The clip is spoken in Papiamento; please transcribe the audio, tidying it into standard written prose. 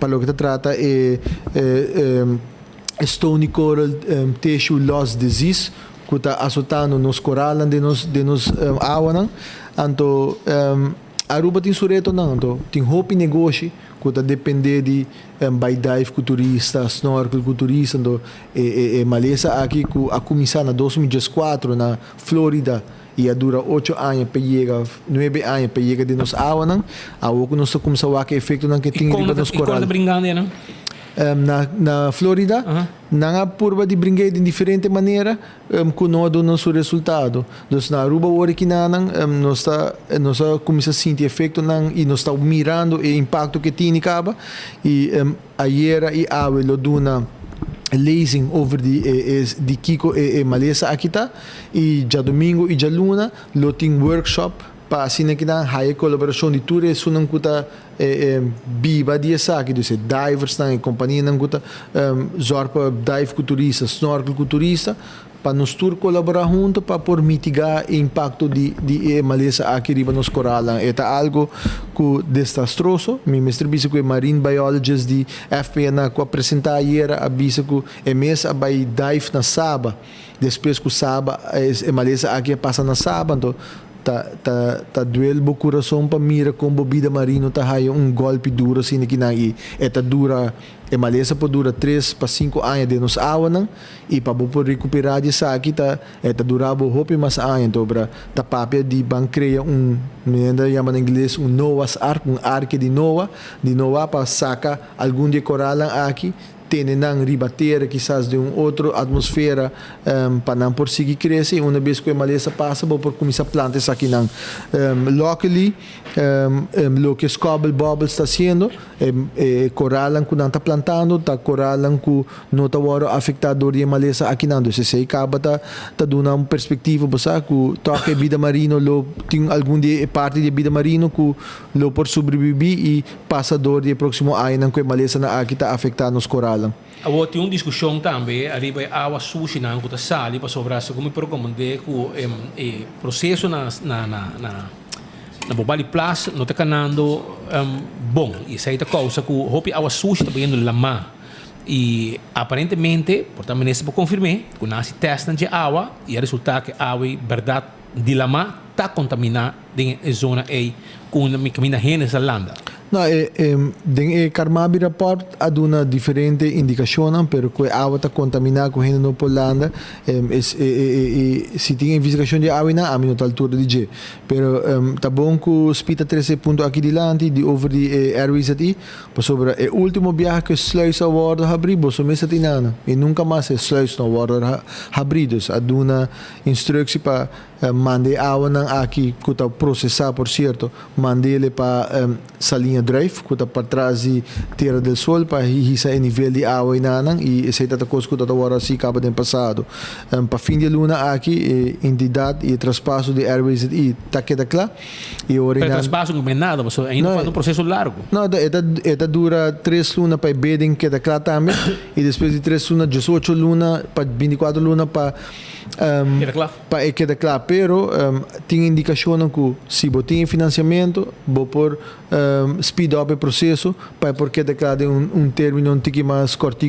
Pa loke ta trata e stony coral tissue loss disease ku ta asotando nos koralnan den nos awanan. Anto Aruba tin su retonan, anto tin hopi negoshi ku ta dependé di bai dive ku turista, snorkel ku turista. Anto e malesa aki ku a kuminsá na 2004 na Florida i a dura 8 aña pa yega, 9 aña pa yega den nos awanan. Awor ku nos ta kuminsá wak efektonan ku tin riba nos I kon koral. Ta bringando, no? Na Florida, nan a purba di bring'é di diferente manera ku no a duna su resultado. Dus na Aruba awor aki nan, nos ta kuminsá sinti efektonan i nos ta mirando e impakto ku tin kaba i ayera i awe lo duna lezing over di kiko e malesa aki ta i djadumingu i djaluna lo tin workshop pa asina ku nan haya kolaborashon di tur esunnan ku ta biba di esaki, dus e divers nan, e kompanianan ku ta zorg pa dive ku turista, snorkel ku turista, pa nos tur kolaborá huntu pa por mitigá e impakto di e malesa aki riba nos koralnan. E ta algu ku desastroso. Mi mester bisa ku e marine biologist di FPNA ku a presentá ayera a bisa ku e mes a bai dive na Saba. Despues ku Saba e malesa aki a pasa na Saba, anto ta duel bo kurason pa mira kon bo bida marino ta haya un golpe duro asina aki nan i e ta dura, e malesa por dura 3 pa 5 aña den nos awanan i pa bo por rekuperá di esaki ta dura bo hopi mas aña. Anto bra ta papia di ban krea un, nan yama na ingles, un Noah's Ark, un arke di Noah pa saka algun di e koralnan aki, tene nan riba tera, kisas den un otro atmosfera, pa nan por sigui krese i unabes ku e malesa pasa bo por kuminsá planta esakinan. Luckily, loke Scobble Bubbles ta hasiendo, e koralnan ku nan ta plantando ta koralnan ku no ta wòrdu afektá dor di e malesa akinan. Dus esei kaba ta duna un perspektiva, bo sa, ku tòg e bida marino lo tin algun di e parti di e bida marino ku lo por sobrebibí i pasa dor di e próksimo añanan ku e malesanan aki ta afektá nos koralnan. Awor tin un diskushon tambe ariba e awa sushi nan ku ta sali pasobra segun mi por komprendé ku e proseso na Bobali Plas no ta kanando bon i esei ta kousa ku hopi awa sushi ta bayendo lamá i aparentemente por ta minister por konfirm'é ku nan hasi tèstnan dje awa i a resultá ku e awa ei bèrdat di lamá ta kontaminá den e zona ei ku kaminda hende sa landa. No, den e Carmabi rapport a duna diferente indikashonnan, pero ku e awa ta kontaminá ku hende no por landa, si tin investigashon di awa einan, ami no ta altura di dje. Pero ta bon ku Speed a trese e punto aki dilanti di over di e RWZI, pasobra e último biaha ku e sluis a wòrdu habrí, boso mes a tin nana i nunka mas e sluis no a wòrdu habrí. Dus a duna instructie pa manda e awanan aki ku ta prosesá, por sierto, mand'é pa Saliña Druif ku ta patras di Tierra del Sol pa hisa e nivel di awa einanan i esei ta kos ku ta wòrdu hasi kaba den pasado. Pa fin di e luna aki e entidat i e traspaso di RWZI ta keda kla i ora Pero traspaso no ta nada, pasobra ainda falta un proseso largu. No, e ta dura 3 luna pa e bidding keda kla tambe i despues di 3 luna, 18 luna pa 24 luna pa Keda kla. Pa e keda kla, pero tin indikashonnan ku si bo tin finansiamentu, bo por speed up e proseso pa e por keda kla den un término un tiki mas kòrtiku.